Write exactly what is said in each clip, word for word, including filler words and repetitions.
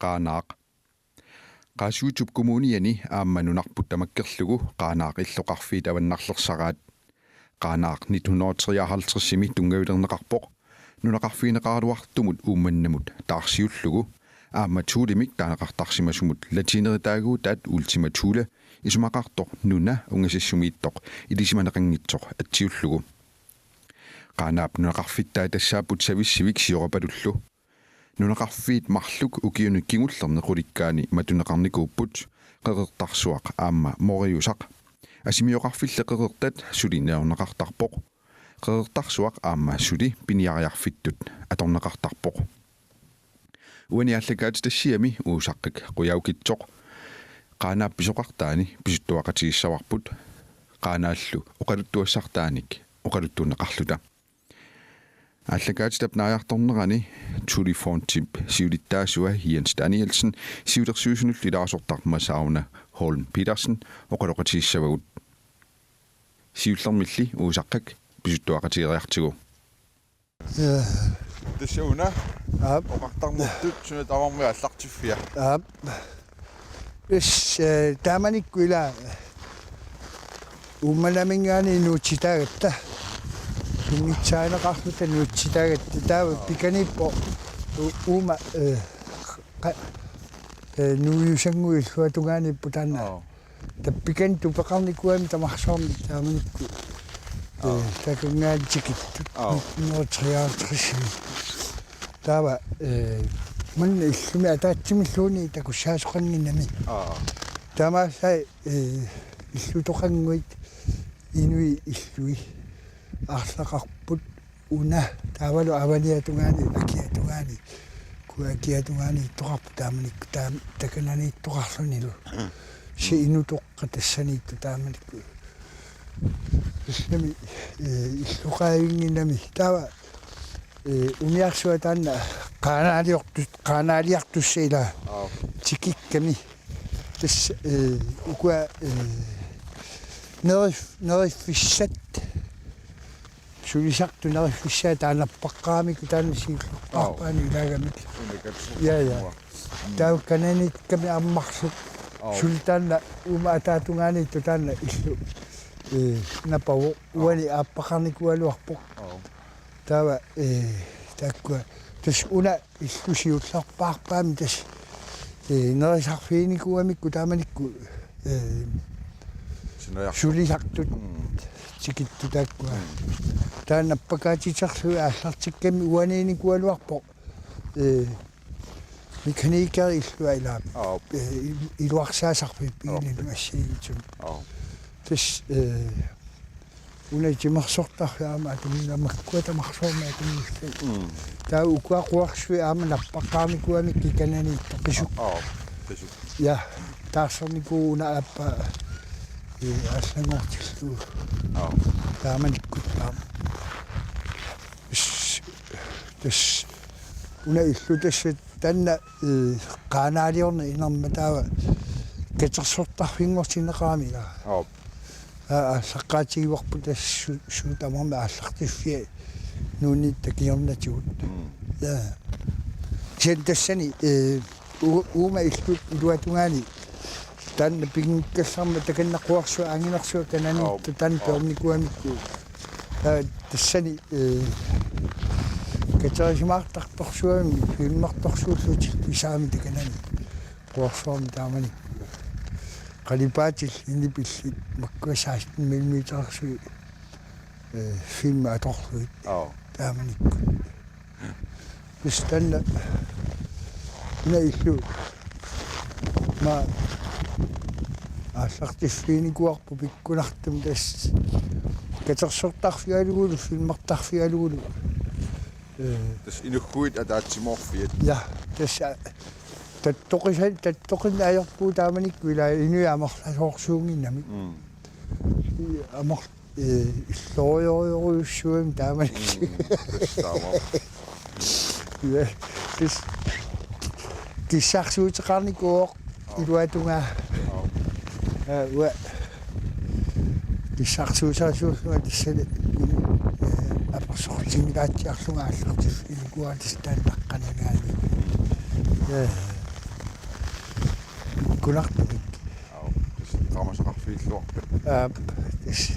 Qaanaaq. Qaasuitsup Kommuniani aamma nunarput tamakkerlugu Qaanaaq illoqarfiit avannarlersaraat. Qaanaaq nitten hundrede og treoghalvtredsimi tunngavilerneqarpoq nunaqarfigineqaraluartumut Uummannamut taarsiullugu, aamma Thulemik taaneqartarsimasumut latineritaaguutaat Ultima Thule isumaqartoq nuna ungasissumiittoq ilisimaneqanngitsoq atsiullugu. Qaanaap nunaqarfittaat tassaapput savissivik siorapalullu. Nunaqarfiit marluk ukiuni kingullerni qulikkaani matuneqarnikuupput, Qeqertarsuaq aamma Moriusaq. Asimioqarfilli Qeqertat suli najorneqartarpoq. Qeqertarsuaq aamma suli piniariarfittut atorneqartarpoq. Uani aallakaatitassiami Uusaqqak Qujaukitsoq Qaanaap pisoqartaani pisuttuaqatigissavarput, Qaanaallu oqaluttuassartaanik oqaluttuunneqarluta. Aallakaatitap naajartornerani Thulefondip siulittaasua Jens Danielsen siulersuisunullu ilaasortaq Masauna Holm Petersen oqaloqatigissavagut. Siullermilli Uusaqqak pisuttuaqatigeriartigu. Ee. Tassa una. Aap. Oqartarnertut suna tamarmi aallartiffia. Aap. Is, ee, taamanikkut ila Uummannaminngaanniit nuutsitaagatta. Pinngitsaaneqarluta nuutsitaagatta. Taava pikaniippoq u-, uuma, ee, qa-, ee, nuujusannguit illuatungaaniipput taanna. Aap. Tappikani tupeqarnikuugami tamarsuarmi taamanikkut. Aap. Ee, taakanngaanniit tikittut. Aap. Nitten hundrede og treoghalvtreds. Taava, ee, manna illumi ataatsimilluunniit takussaasoqannginnami. Aap. Taamaallaat, ee, illutoqannguit inuit illui aarlaqarput una taavalu avaniatungaani, akiatungaani, kua akiatungaaniittoqarput taamanikkut taam-, takananiittoqarlunilu. Si inutoqqat tassaniittut taamanikkut. Tassami, ee, illoqavinnginnami. Taava, ee, umiarsuaq taanna Qaanaaliortus-, Qaanaaliartussat ila. Aap. Tikikkami. Tassa, ee, ukua, ee, nerif-, neriffissat. Sulisartut neriffissaat taanna nappaqqaramikku taanna siullerpaarpaani ilaagamik. Unikatsu. Ja, ja. Mm. Taava kananiikkami ammarluk. Aap. Suli taanna uuma ataatungaaniittoq taanna illu. Ee, napavoq. Aap. Uani aappaqarnikuugaluarpoq. Aap. Taava, ee, taakkua. Tassa una illu siullerpaarpaami tassa, ee, nerisarfiginikuugamikku taamanikkut, ee, sinajartut. Sulisartut. Mm. Tikittut taakkua. Mm. Taanna nappakaatiterlugit aallartikkami uaniinnikuugaluarpoq. Ee, mekanikeri illua ilaat. Aap. Ee, il-, iluarsaasarfik. Aap. Biilillu assigiinngitsumik. Aap. Tassa, ee, una timersortarfik aamma atunngilaq, makkua tamarsuarmik atunngillat. Mm. Taava ukua quersuit aamma nappaqqaramikku aamma kikananiittoq qisuk. Aap, qisuk. Ja, taarsernikuuvoq una aappaa, ee, aallanngortillugu. Aap. Taamanikkut aamma. Tassa, tassa una illu tassa taanna, ee, Qaanaaliorneq inermat taava katersortarfinngortinneqarami ila. Aap. Aa, aallaqqaatigivarput tassa su-, suut tamarmik aallartiffia nuunniit takiornatigut. Mm. Ja. Kisianni tassani, ee, u-, uuma illut iluatungaani taanna pinngikkallarmat takanna quersuaq anginersuaq kananiittoq. Aap. Taanna. Aap. Peernikuugamikku. Aa, tassani, ee, katerisimaartartorsuugami filmertorsuullutik pisaami takanani. Quersuarmi taamani. Qalipaatillit inipillit makkua seksten millimetersuit, ee, filmi atorlugit. Aap. Taamanikkut. Tassa taanna una illu. Aamma aallartiffiginikuuarput pikkunartumik tassa katersortarfigalugulu, filmertarfigalugulu. Ee. Tassa inughuit ataatsimoorfiat. Ja, tassa tattoqisan-, tattoqinneq ajorpugut taamanikkut ila inuit amerlasoorsuunnginnamik. Mm. I-, amer-, ee, illoriorujussuugami taamanikkut. Mm, tassa taama. Ja, tassa kissarsuuteqarnikuuvoq. Aap. Iluatungaa. Aap. Aa, uanga kissarsuusaasuullunga tassani, ee, apersortinngilaatsiarlunga aallartiffiginikuuara tassa taanna aqqaninngaanniit. Ee, Kunartumik. Au, tassa qamasaqarfiilluarpat. Aap, tassa.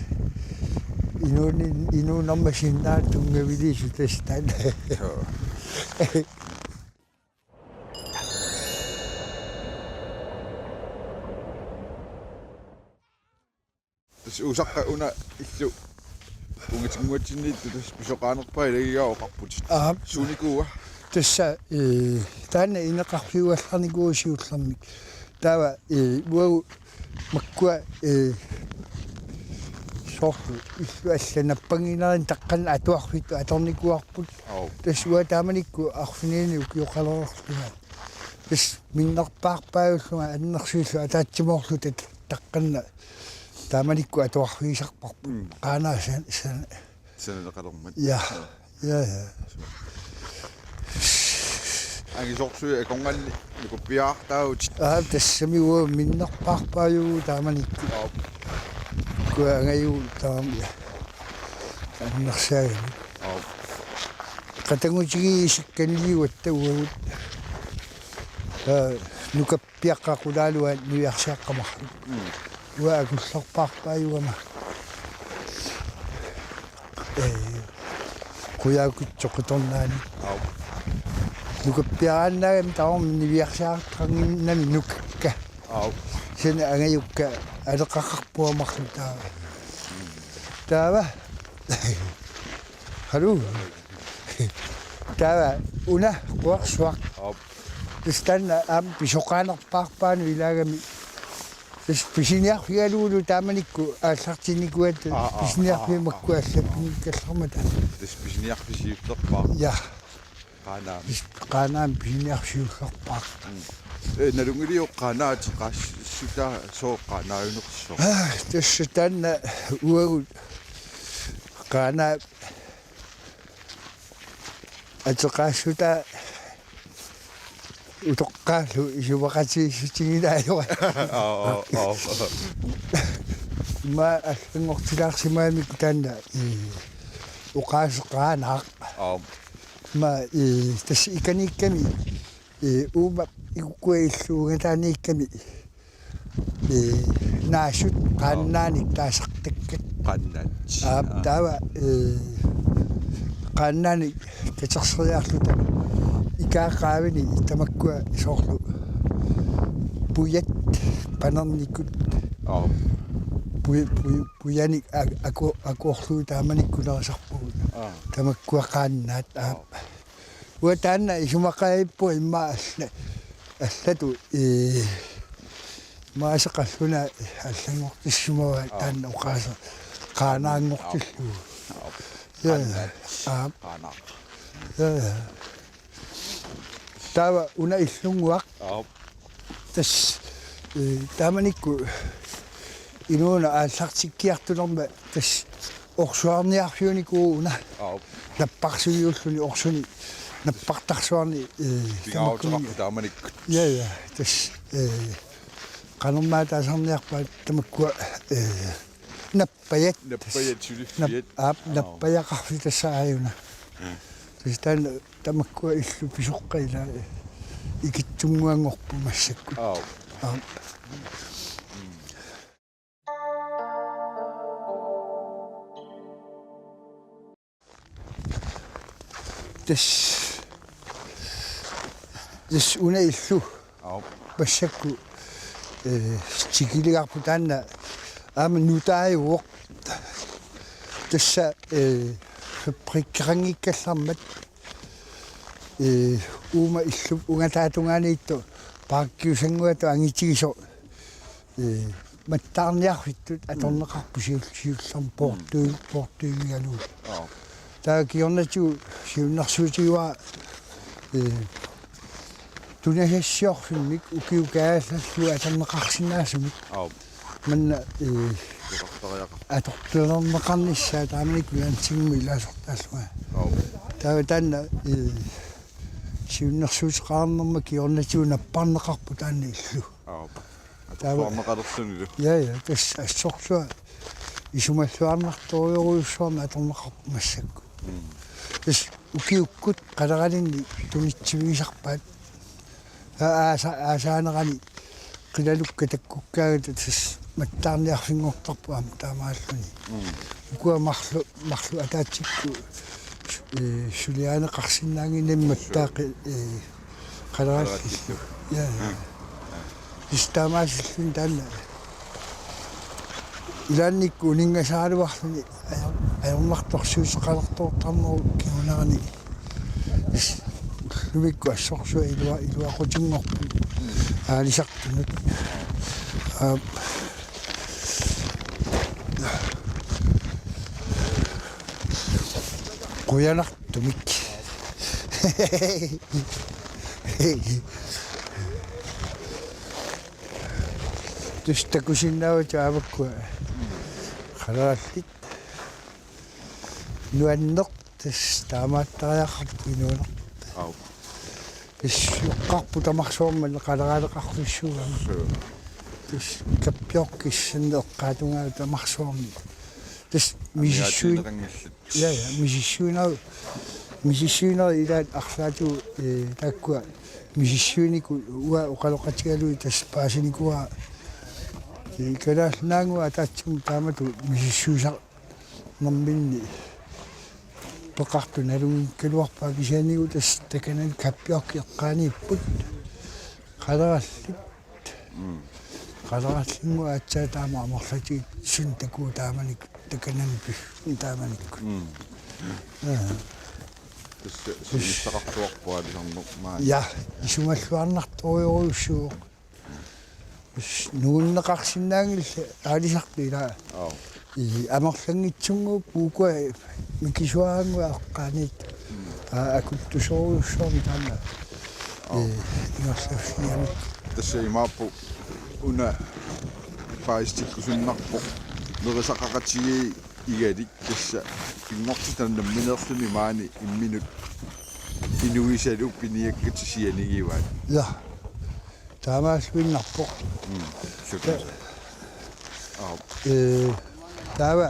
Inuunin-, inuunerma sinnaat tunngaviliisut tassa taanna. Joo. Tassa Uusaqqa una illu ungatinnguatsinniittoq tassa pisoqaanerpaat ilagigaa oqarputit. Aap. Suunikuua? Tassa, ee, taanna ineqarfiugallarnikuuvoq siullermik. Taava, ee, uagut makkua, ee, soorlu illu allat nappanginerini taqqannaq atuarfittut atornikuuarput. Au. Tassa uanga taamanikkut arfinilinnik ukioqalereerlunga. Tassa minnerpaarpaajullunga annersuillu ataatsimoorluta taqqannaq taamanikkut atuarfigisarparput. Mm. Qaanaaq san-, san-, Sananeqalermat. Ja. Ja, ja. Angisoorsuit akornanni nukappiartaavutit. Aa, tassami uagut minnerpaarpaajugut taamanikkut. Aap. Ukua angajugut taama, ja. Annersaagami. Aap. Qatanngutigii isikkaniliugatta uagut. Aa, nukap- piaqqaqulaaluat niviarsiaqqamarluni. Mm. Uanga akullerpaarpaajugama. Ee, Qujaukitsoq qitornaani. Au. Nukappiaraannaagami tamarmik niviarsiaqartarannginnami nukakka. Au. Kisianni angajukka aleqaqarput marluk taava. Taava. Haluu. Taava una quersuaq. Aap. Tassa taanna aamma pisoqaanerpaarpaanut ilaagami. Tassa pisiniarfigalugulu taamanikkut aallartinnikuugatta. Aa, aa, pisiniarfiit aa, aa, makkua aa. Allappinngikkallarmata. Tassa pisiniarfik siullerpaaq. Ja. Qaanaami. Tassa Qaanaami pisiniarfik siullerpaaq. Mm. Ee, nalunngiliuk Qaanaap ateqaassutaa sooq Qaanaajunersoq? Aa, tassa taanna uagut Qaanaap ateqaassutaa utoqqaallu isumaqatigiissutigilaajora. Aa, aa, aa. Immaqa allanngortilaarsimagamikkit taanna, ee, oqaaseq Qaanaaq. Aa. Immaqa, ee, tassa ikaniikkami, ee, uuma ikukkuat illup ungataaniikkami ee, naasut qaannaanik taasartakkat. Qaannaat. Aap, aa. Taava, ee, qaannaanik katerseriarluta ikaaqaavini tamakkua soorlu pujat panernikut. Aap. Puj-, puj-, pujanik a-, aku-, akuorlugit taamanikkulerisarpagut. Aa. Tamakkua qaannaat, aap. Aap. Uanga taanna isumaqaavippunga immaqa alla-, allatut, ee, maasaqarluna allanngortissimavaa. Aap. Taanna oqaaseq Qaanaanngortillugu. Aap. Ja, ja. Qaanaaq. Aap. Qaanaaq. Ja, ja. Taava una illunnguaq. Aap. Tassa, ee, taamanikkut inuuneq aallartikkiartulermat tassa orsuarniarfiunikuuvoq una. Aap. Napparsuiulluni orsuni nappartarsuarni, ee, pingaaruteqarpoq tamakkununnga. Taamanikkut. Ja, ja. Tassa, ee, qanormaataasarniarpaat tamakkua, ee, nappajat. Nappajat suliffiat. Nap-, aap, aap. Nappajaqarfik tassa aajuna. Mm. Tassa taanna tamakkua illut pisoqqat ilaa ikittunnguanngorput massakkut. Aap. Aap. Tassa, tassa una illu. Aap. Massakkut, ee, tikiligarput taanna aamma nutaajuvoq. Tassa, ee, fabrikkeqanngikkallarmat. Ee, uuma illup ungataatungaaniittoq paakkiusannguatut angitigisoq, ee, mattaarniarfittut atorneqarput siul-, siullermik poortui-, poortuivigalugu. Aap. Taava kingornatigut siunnersuutigivara, ee, tunisassiorfimmik ukiut kaajallallugu atorneqarsinnaasumik. Aap. Manna, ee, atortulerneqarnissaa taamanikkut Nunaanni ilaasortaallunga. Aap. Taava taanna, ee, siunnersuuteqarnerma kingornatigut napparneqarpoq taanna illu. Aap. Taava atortulerneqalerlunilu. Ja, ja, tassa assorsuaq isumalluarnartorujorujussuarmik atorneqarpoq massakkut. Mm. Tassa ukiukkut qaleralinni tunitsivigisarpaat. Aa-, aasa-, aasaanerani qilalukkat takkukkaangat tassa mattaarniarfinngortarput aamma taamaalluni. Mm. Ukua marluk, marluk ataatsikkut su-, ee, suliarineqarsinnaanngillat mattaaqi-, ee, qalerallit. Qalerallit. Ja, ja. Mm. Tassa taamaasilluni taanna. Ilaannikkut uninngasaraluarluni ajor-, ajornartorsiuteqalertoortarnerup kingunerani. Ullumikkut assorsuaq ilua-, iluaqutinngorput aalisartunut. Aap. Qujanartumik. Tassa takusinnaavat taavakkua. Qalerallit. Nuanneq tassa taamaattariaqarpoq inuuneq. Aap. Tassa eqqarpoq tamarsuarmik qaleraaleqarfissuugami. Suu. Tassa kappiorkissanni eqqaatungaa tamarsuarmik. Tassa misissuin-, amigaatigineqanngillat. Ja, ja, misissuineq, misissuineq ilaat arlaatigut, ee, taakkua misissuinikut uanga oqaloqatigalugit tassa paasinikuuara, ee, Kalaallit Nunaannguaq ataatsimut taamatut misissuisarnerminni peqartoq nalunngikkaluarpaa kisianni uagut tassa takanani kappiorkik eqqaaniipput. Qalerallit. Mm. Qalerallinngooq aatsaat taama amerlatigisut takuuk taamanikkut, takanani pif-, taamanikkut. Mm. Aa. Tassa siunissaqartuarpoq aalisarneq maani. Ja, isumalluarnartorujussuuvoq. Tassa nungunneqarsinnaanngillat aalisartut ilaa. Aap. Ii, amerlanngitsunnguupput ukua mikisuaraannguaq eqqaaniittut. Mm. Aa, akuttusorujussuarmik taanna. Aap. Ee, ingerlaffigigamikku. Tassa imaappoq una paasistikkusunnarpoq nerisaqaqatigiit igalik tassa pinngortitaq nammineerluni maani imminut inuisalu piniakkatik sianigivaat. Ja. Taamaalluinnarpoq. Mm. Suu. Ta-, aap. Ee, taava.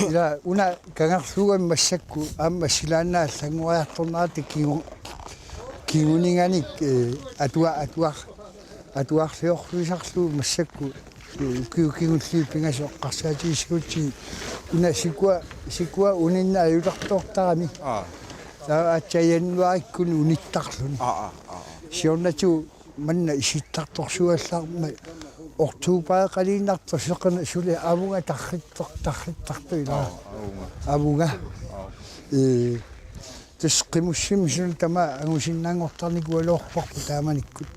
Ila una kangerluugami massakkut aamma silaannaat allanngoriartornerata kingu-, kinguninnganik, ee, atua-, atuar-, atuarliorluisarlugu massakkut, ee, ukiut kingulliit pingasut eqqarsaatigissagutsigit una sikua, sikua uninnaq ajutartoortarami. Aa. Taava aatsaat januaarikkut unittarluni. Aa, aa, aa, aa. Siornatigut manna isittartorsuugallarmat oktobereqaliinnartoq seqernup suli avunga tarrittoq, tarrittartoq ilaa. Aa, avunga. Avunga. Aa. Ee, tassa qimussimik suna tamaat angusinnaanngortarnikuugaluarparput taamanikkut.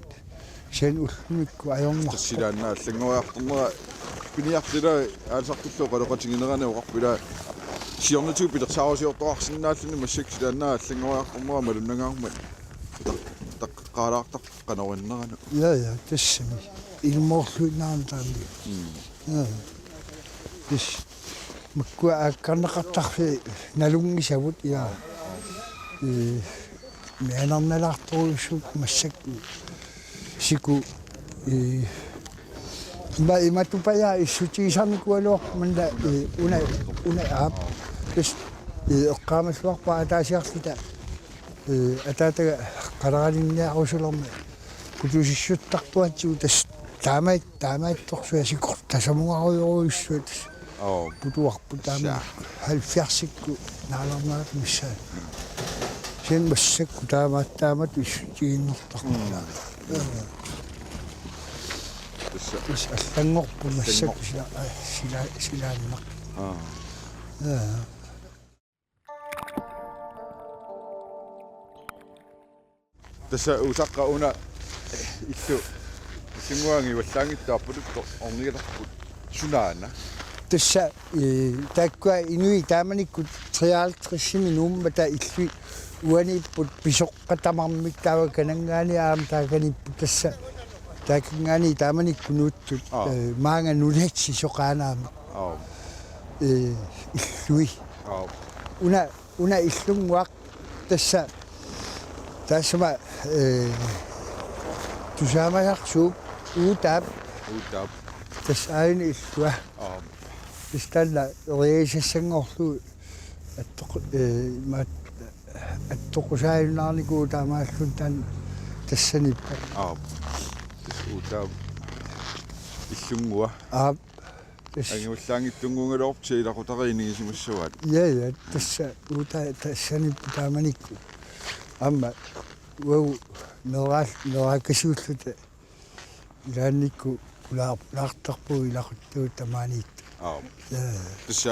Kisianni ullumikkut ajornarpoq. Tassa silaannaat allanngoriartornera piniartut ilaa aalisartullu oqaloqatiginerani oqarpoq ilaa siornatigut pilersaarusiortoqarsinnaalluni massakkut silaannaat allanngoriartornera malunnangaarmat. Taq-, taqqeqqaalaartarpoq qanoq inneranut. Ja, ja, tassami. Ilumoorluinnarami taanna. Mm. Ja. Tassa makkua aakkarneqartarfiit nalunngisavut, ja. Ee, mianernalaartorujussuupput massakkut. Siku, ee, ima-, imatut paja issutigisarnikuugaluarpoq manna, ee, una, una aap. Tassa, ee, eqqaamalluarpara ataasiarluta, ee, ataataga qaleralinniarusulermat putusissuttartuatsigu tassa taamaat-, taamaattorsuaq sikortasamungarujorujussuaq tassa. Aap. Putuarput taama. Saa. Halvfjerdsikkut naalernerat missaani. Kisianni massakkut taama-, taamatut issutigiinnartarput. Mm. Tassa. Tassa allanngorput massakkut. Allanngorput. Sila-, aa, sila-, silaannaq. Aa. Ja. Tassa Uusaqqa una, eh, illu, illunnguaanngivallaanngitsoq Aappaluttooq ornigalerput sunaana. Tassa, ee, taakkua inuit taamanikkut treoghalvtredsimi Nuummata illui uaniipput pisoqqat tamarmik taava kananngaanniit aamma taakaniipput tassa taakanngaanniit taamanikkut nuuttut, aa, ee, maanga nunatsinni soqaanaami. Aa. Ee, illui. Aa. Una, una illunnguaq tassa taassuma, ee, tusaamasarsuup Uutaap. Uutaap. Tassa aajuna illua. Aa. Tassa taanna eriagisassanngorlugu attoq-, ee, maat-, attoqqusaajunnaarnikuuvoq taamaalilluni taanna tassaniippoq. Aap. Tassa Uutaap. Illunnguaq. Aap. Tassa. Angullaanngitsunnguugaluarput ilaqutariinnigisimassavaat. Ja, ja, tassa uta tassani taamanikkut. Aamma uagut neraal-, neraakkasiulluta ilaannikkut pulaar-, pulaartarpugut ilaquttat tamaaniittut. Aap. Ja. Tassa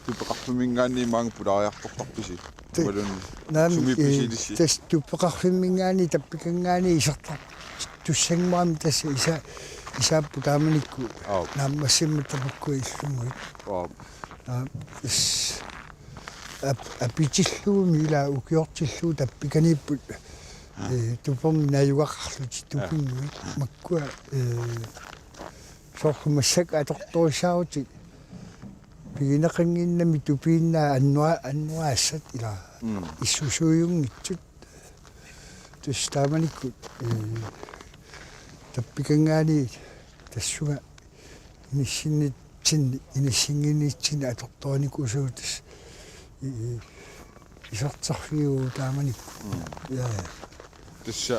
tupeqarfimminngaanniit maanga pulaariartortarpisi? Te-, imaluunniit naamik, sumiippisi eh, ilissi? Tassa tupeqarfimminngaanniit tappikanngaanniit isertartussanngimmat tassa isa-, isaapput taamanikkut. Aap. Naammassimmat tamakku illunnguit. Aap. Aap, tassa ap-, apitillugumi ilaa ukiortillugu tappikaniipput. Aa. Eh, tupermi najugaqarlutik, aa, tupinnguit. Makkua, eh, soorlu massakkut atortorissaarutit pigineqannginnami tupiinnaat annua-, annuaassat ilaa. Mm. Issusuujunngitsut. Tassa taamanikkut, eh, tappikanngaanniit tassunga inissinnitsinni, inissinnginnitsinni atortorinikuusugut tassa, eh, isertarfiuvoq taamanikkut. Mm. Ja. Tassa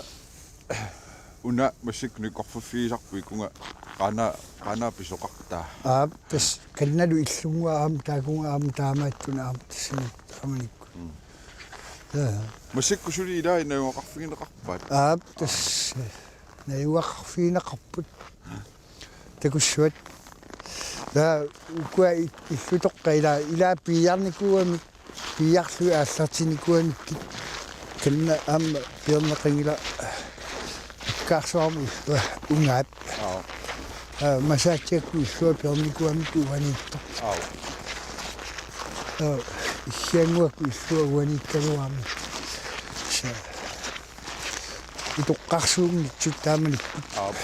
una massakkut nikorfaffigisarput ikunga Qaanaa, Qaanaa pisoqartaa. Aap, tassa kannalu illunnguaq aamma taakunga aamma taamaattuni aamma tassani taamanikkut. Mm. Ja. Massakkut suli ilaat najugaqarfigineqarpat? Aap, tassa najugaqarfigineqarput. Takussuat. Ja, ukua i-, illutoqqat ilaa, ilaa piiarnikuugamik, piiarlugit aallartinnikuugamik kanna aamma piorneqanngilaq akkaarsuarmut illua ungaap. Aap. Aa, masaatsiakkut illua piornikuugamik uaniittoq. Aap. Aa, issiannguakkut illua uaniikkaluarami. Tassa utoqqarsuunngitsut taamanikkut. Aap.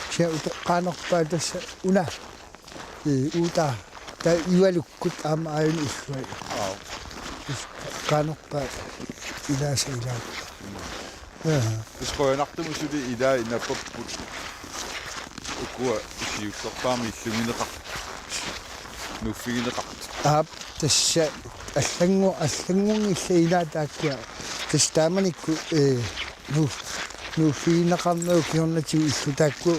Tassa utoqqaanerpaat tassa una. Ee, uta. Taava ivalukkut aamma aajuna illuai. Aap. Tassa utoqqaanerpaat ilaasa ilaat. Ja. Tassa qujanartumik suli ilaat nappapput. Ukua siullerpaamik illugineqartut. Nuuffigineqartut. Aap, tassa allanngu-, allanngornillat ilaat taakku. Tassa taamanikkut, eh, nu-, nuuffigineqarnerup kingornatigut illut taakku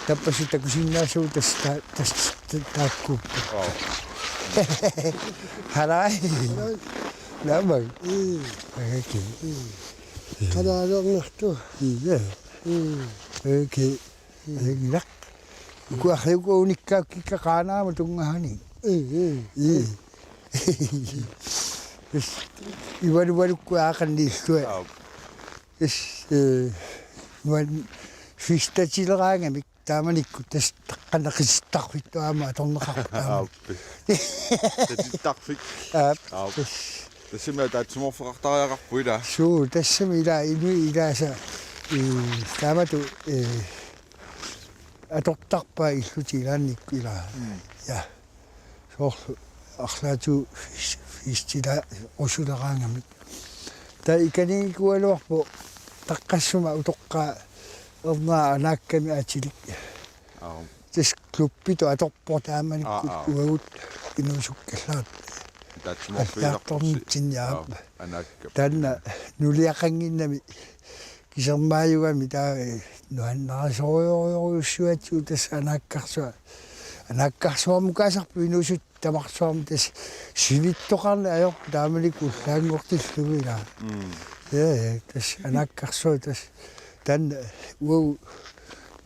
tappasut takusinnaasagut tassa ta-, tassa ta-, taakku. Aap. Halai. Halai. Naamik. Mm. Okay. Mm. Qanaalernertu. Ja. Mm. Okay. Mm. Ilaq. Uku arriuku unikkakkikka Qaanaamut tunngaanik. Mm, mm. Ja. Tassa ivalualukkut aaqanniillua. Aap. Tassa, eh, ivan fistatileraangamik taamanikkut tassa taqqanaqisittarfik aamma atorneqarpoq taamani. Aap. Tatittarfik. Aap. Aap. Tassa. Tassami ataatsimoorfeqartariaqarpoq ilaa. Suu, tassami ilaa inuit ilaasa, eh, taamatut, eh, atortarpaat illutik ilaannikkut ilaa. Mm. Ja. Soorlu arlaatigut fis-, fistila-, rusuleraangamik. Taava ikaninnikuugaluarpoq taqqassuma utoqqaat ernerat anaakkami atilik. Aap. Tassa klubbitut atorpoq taamanikkut. Aa, aa. Uagut inuusukkallaartut. Ataatsimoorfigilaarpusi. Ataatsimoorfigilaartut, ja. Aap, anaakkap. Taanna nuliaqannginnami kisermaajugami taava, eh, nuannarisorujorujussuatsigu tassa anaakkarsuaq. Anaakkarsuarmukaasarput inuusuttut tamarsuarmut tassa sinittoqarneq ajorpoq taamanikkut ullaanngortillugu ilaa. Mm. Ja, ja, tassa anaakkarsuaq tassa taanna uagut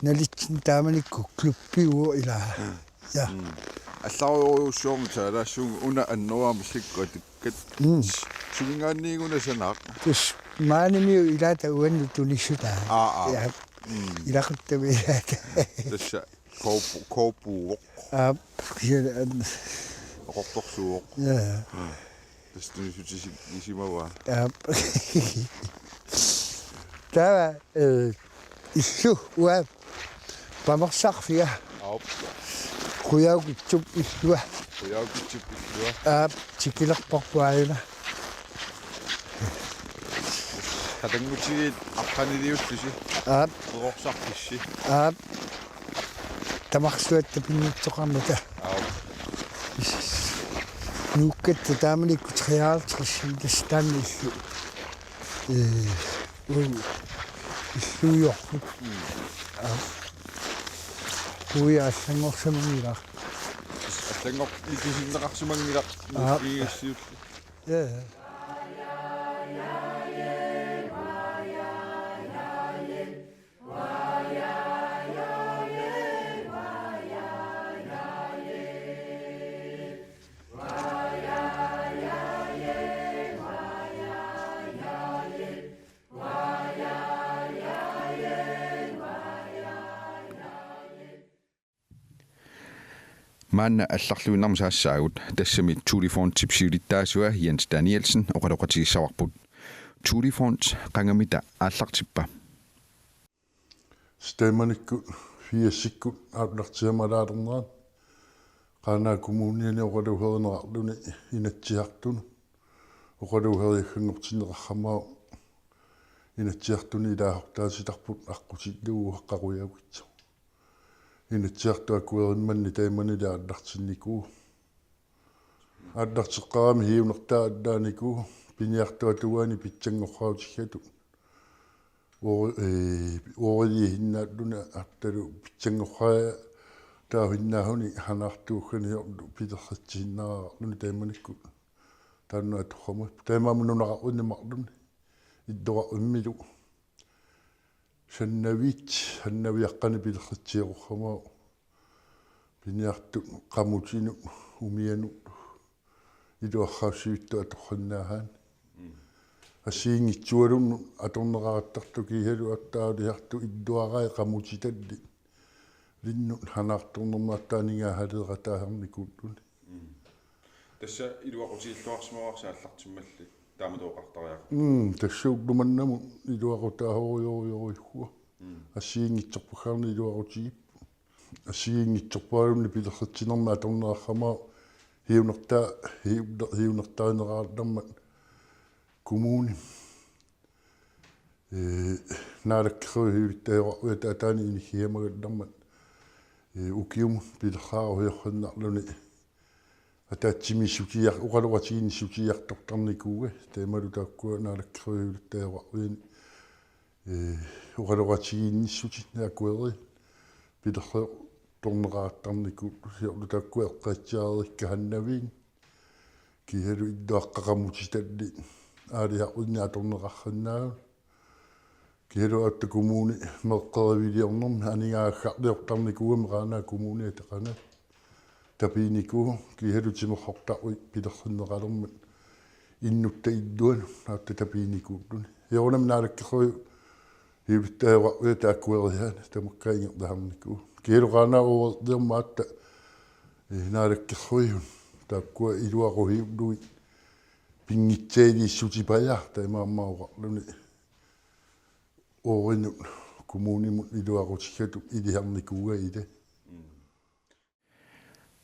nalitsinni taamanikkut klubbiuvoq ilaa. Mm. Ja. Mm. Allarujorujussuarmik taalaassuunga una annoraami sikkua Kat-, mm. Suminngaanniit-una sanaaq? Tassa maanimiut ilaata uannut tunissutaa. Aa, aa. Ja. Mm. Ilaquttami ilaata. Tassa koopu-, koopuuvoq. Aap, kisianni an-, oqortorsuuvoq. Ja. Mm. Tassa tunissutisimasoq. Aap. Taava, eh, illu uanga pamersarfiga. Aap. Qujaukitsup illua. Qujaukitsup illua. Aap, tikilerparput aajuna. Qatanngutigiit aqqaniliullusi. Aap. Qerorsarfissi. Aap. Tamarsuatta pinngitsoqarnata. Aap. Nuukkatta taamanikkut treoghalvtreds tassa taanna illu. Eh, uu, illuiorput. Mm. Aap. Ui, allanngorsimanngilaq. Allanngor-, nikisinneqarsimanngilaq. Aap. Nuukkigigassiullu. Ja, ja. Maanna allarluinnarmut saassaagut, tassami Thule Fondip siulittaasua Jens Danielsen oqaloqatigissavarput. Thule Fond qangamita aallartippa? Taamanikkut firsikkut aallartissimalaalernerat Qaanaaq Kommuniani oqaluuserineqarluni Inatsisartunut. Oqaluuseriakkanngortinneqarsimammat Inatsisartuni ilaasortaatitarput aqqutillugu uaqqarujaguitsoq. Inatsisartut akuerimmanni taamanili aallartinnikuuvoq. Aallarteqqaarami hiunertaa allaanikuuvoq, piniartut atugaanni pitsanngorsaatigisatut. Uo-, ee, uoriisinnaalluni attalu pitsanngorsaataasinnaalluni sanaartuussanilu pilersitsisinnaalluni taamanikkut. Taanna atorsimavoq. Taamaammat nunaqarfinni marlunni. Illoqarfimmilu. Sanaviit, sanaviaqqani pilersitsisoqarsimavoq. Piniartut qamutinut, umianut, iluarsaassusivittut atorsinnaasaanni. Mm. Assigiinngitsualunnut atorneqarattartut kiisalu attaalisartut illuarai qamutitallit. Linnut sanaartornermut attaaninngaanniit aleqataasarnikuulluni. Mm. Tassa iluaqutigilluarsimavarsi aallartimmalli taamatut oqartariaqarpoq. Mm, tassa ulloq mannamut iluaqutaasoriorujussuaq. Mm. Assigiinngitsorpassuarnik iluaqutigipput. Assigiinngitsorpassuarnik pilersitsinermik atorneqarsimavoq hiunertaa-, hiu-, hiunertarineqartarmat kommuni. Ee, naalakkersuisut siulittaasuarujussuit ataani inissisimagallarmat. Ee, ukiumut pilersaarusiorsinnarluni. Ataatsimik sutiar-, oqaloqatigiinneq sutiartortarnikuuvoq, taamalu taakkua naalakkersuisut siulittaasuarujussuit, ee, oqaloqatigiinnissutit akueriit pilersorneqartarnikuullutik, siorlu taakkua eqqaatsiareerikka sanaviit. Kiisalu illuaqqat qamutitallit aalisarfinni atorneqarsinnaasut. Kiisalu aatsaat kommuni meeqqeriviliornermi aningaasaliortarnikuugami Qaanaaq Kommuniata qanga tapiinikuuvoq, kiisalu timersortarfik pilersinneqalermat innutta illuanut aatsaat tapiinikuulluni. Soorunami naalakkersuisut siulittaasuarujussuit akuerisaanni tamakku ingerlasarnikuupput. Kiisalu Qaanaaq uoriinermi aatsaat, ee, naalakkersuisut taakkua iluaqusiullugit pinngitsaaliissutipajaaq taamaammat oqarluni. Uorinut kommunimut iluaqutigisatut ilisarnikuugai ilai.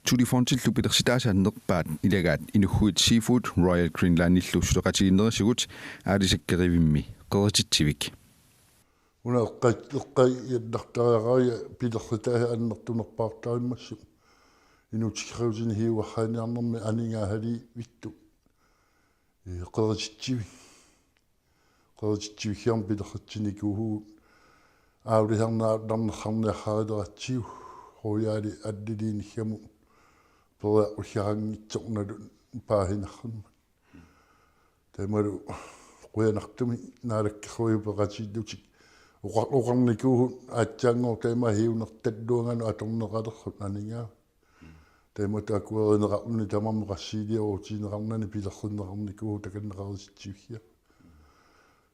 Thule Fondillu pilersitaasaannerpaat ilagaat Inuit Seafood Royal Greenlandillu suleqatigiinnerisigut aalisakkerivimmi qerititsivik. Una eqqaa-, eqqaajallartariaqarpara pilersitaasat annertunerpaartarimmassuk. Inuussutissarsiutinik siuarsaaniarnermi aningaasaliivittut. Ee, qerititsivik. Qerititsivissiarnermik pilersitsinikuuvugut aalisarneq aallarnersaarniarsarileratsigit Royali alliliinissamut periarfissaqanngitsoq nalunngilarsi paasinarsimmat. Taamalu qujanartumik naalakkersuisut peqatigiillutik oqa-, oqarnikuuvugut aatsaannguaq taama hiunertalluanganut atorneqalersut aningaasat. Taama akuerineqarluni tamarmik qassiilioruutigineqarnani pilersinneqarnikuuvoq takanna qerititsivissiaq.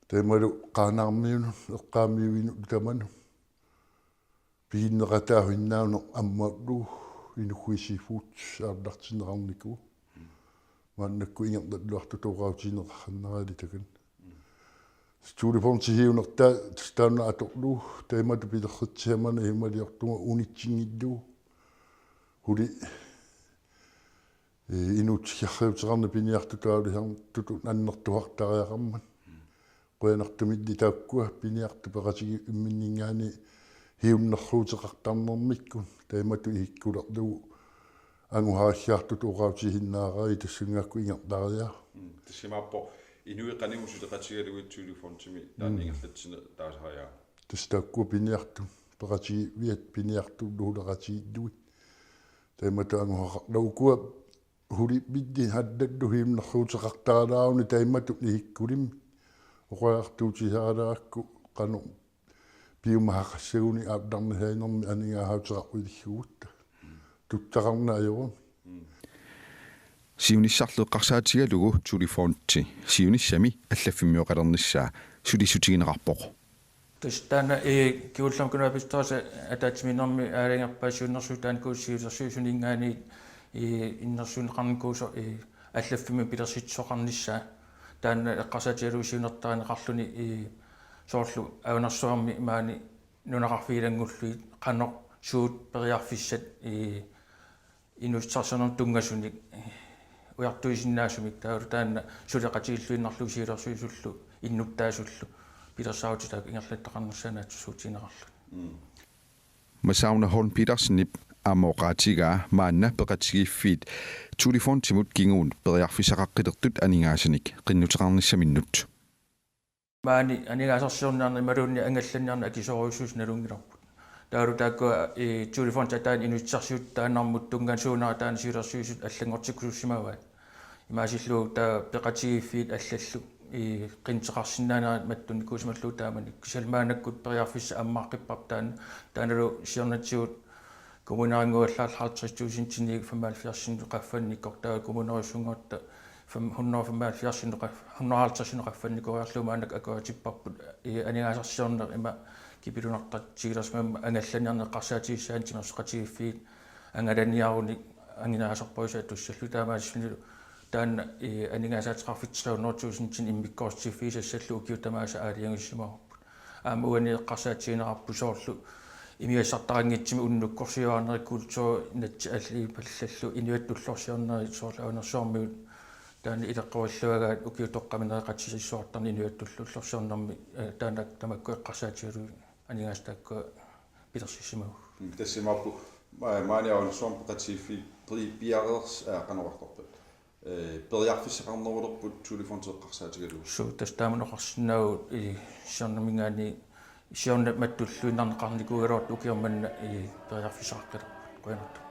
Taamalu Qaanaarmiunut, eqqaamiuinut tamanut piginneqataasinnaanut ammallu Inuit Seafood aallartinneqarnikuuvoq. Maannakkut ingerlalluartutut oqaatigineqarsinnaalluni takanna. Thule Fondip siunertaa tassa taanna atorlugu, taamatut pilersitsisamani isumaliortunga unitsinngillugu. Suli, ee, inuussutissarsiuteqarneq piniartutut aalisartutut annertusartariaqarmat. Qujanartumilli taakkua piniartut peqatigiit imminninngaanniit siunnersuuteqartarnermikkut taamatut isikkulerlugu angusarissaartutut oqaatigisinnaasarput tassungaakku ingerlariaat. Mm. Tassa imaappoq inuit qanimut suleqatigalugit Thule Fondimi taanna Mm. ingerlatsineq taasariaat. Tassa taakkua piniartut peqatigiiffiat piniartullu huleqatigiillugit. Taimatut anguhaqarlugit ukua huliminni allallu hiimnerluuteqartaraluaruni taimatut isikkulimmi. Oqariartuutisaralaarakku qanoq piumahaqassaguni aapparnisainermi aningaasaateqarfilikkugutta. Tuttaqarneq ajorami. Siunissarlu eqqarsaatigalugu Tulifondi siunissami allaffimmioqalernissaa sulissutigineqarpoq. Tassa taanna, ee, kingullermik kommunalbestyrelsip ataatsimiinnermi aalajangerpaat siunnersuut taanna kuusiulersuisuninngaanniit, ee, innersuunneqarnikuusoq, ee, allaffimmi pilersitsisoqarnissaa. Taanna eqqarsaatigalugu siunertarineqarluni, ee, soorlu Avanersuarmi maani nunaqarfiit ilanngullugit qanoq suut periarfissat, ee, inuussutissarsiornermut tunngasunik, ee, ujartuisinnaasumik taavalu taanna suleqatigiilluinnarlugu siulersuisullu innuttaasullu pilersaarutitaakku ingerlattaqarnissaa naatsorsuutigineqarluni. Mm. Masauna Holm Petersenip aamma oqaatigaa maanna peqatigiiffiit Tulifondimut kinguut periarfissaqaqqilertut aningaasanik qinnuteqarnissaminnut. Maani aningaasarsiorniarneq imaluunniit angallanniarneq akisoorujussuusoq nalunngilarput. Taavalu taakkua, ee, Tulifondip ataani inuussutissarsiuttaannarmut tunngasuunera taanna siulersuisut allanngortikkusussimavaat. Imaasillugu taava peqatigiiffiit allallu, ee, qinnuteqarsinnaanerat mattunnikuusimallugu taamani. Kisianni maannakkut periarfissaq ammarpara taanna, taannalu siornatigut kommuneranguallaarlu halvtreds tusindinit femoghalvfjerdsinut qaffannikkortaa kommunerujussuunngorta fem-, hundrede og femoghalvfjerdsinut qaf-, hundrede og halvtredsinut qaffannikoriarlugu maannakkut akuersipparput, ee, aningaasarsiorneq ima kipilunartatigilersimammat angallanniarneq eqqarsaatigisassaannik timersoqatigiiffiit angalaniarunik anginaasarparusaat tussallugu taamaasillunilu taanna, ee, aningaasaateqarfik tre hundrede tusindinik immikkoortitsiffigissassallu ukiut tamaasa aalajangiussimavarput. Aamma uani eqqarsaatigineqarpoq soorlu imigassartaqanngitsumik unnukkorsiuaarneri kulturi natsialliipallallu inuit tullorsiornerit soorlu Avanersuarmiut taanna ileqqorilluagaat ukiut toqqammat nereqatigiissuartarneq inuit tullorsiornermi, ee, taanna tamakku eqqarsaatigalugit aningaasat taakkua pilersissimavagut. Mm, tassa imaappoq, ma-, maani Avanersuarmi peqatigiiffiit pi-, piareers-, aa, qanoq oqartarpat. Ee, periarfissaqarnerulerput Tulifondip eqqarsaatigalugu. Suu, tassa taama oqarsinnaavugut, ee, siornaminngaanniit siorna mattulluinnarneqarnikuugaluartoq ukioq manna, ee, periarfissaqaqqilerput. Qujanartumik.